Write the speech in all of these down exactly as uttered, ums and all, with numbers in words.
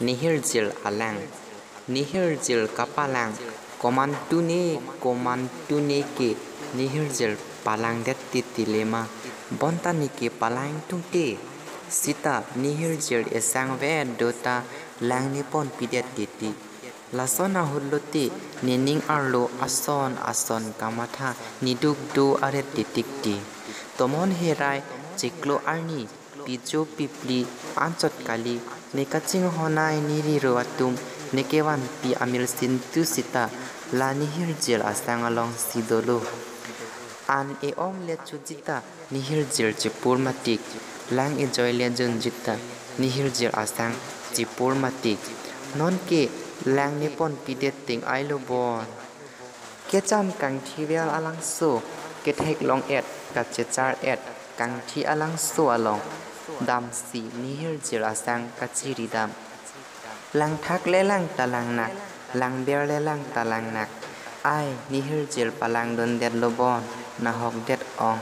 Nihirjir alang. Nihirjir kapalang. Komantu ne, komantu ne ke nihirjir palangdet titi lema. Bonta ne ke palang tungte. Sita nihirjir esang vet do ta lang ne ponpidet titi. Lason ahut lote nening arlo ason ason kamatha neduk do aret titik ti. Tomon herai chiklo arni pijo pipli anchot kali ne kachinghonai ne riro atum ne kevanpi amilsin tu sita la nihirjir asang alongsi dolo. An e-om le chujita nihirjir chipur matik, lang ejoi le junjita nihirjir asang chipur matik. Nonke lang ne ponpidet teng ailo bon. Kecham kangthi vel alangso, kethek long et, kachechar et, kangthi alangso along damsi nihirjir asang kachiridam. Langthak le lang ta langnak, langber le lang ta langnak. Ai, nihirjir palangdundet lo bon, nahokdet ong.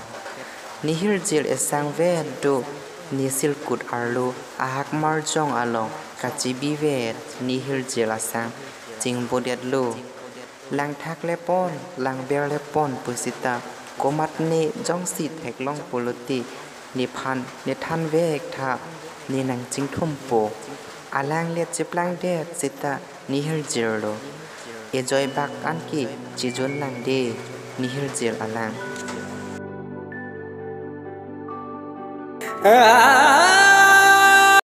Nihirjir esang vet do, ne silkut arlo, ahak marjong along, kachibi vet, nihirjir asang, chingbodet lo. Langthak le pon, langber le pon pusita, komat ne jongsi theklong pulote, nephan, nethan vek tha, ne nangchingthumpo. Alang le chiplangdet sita, nihirjir lo. Ejoi bak anke chijun langde, nihirjir alang.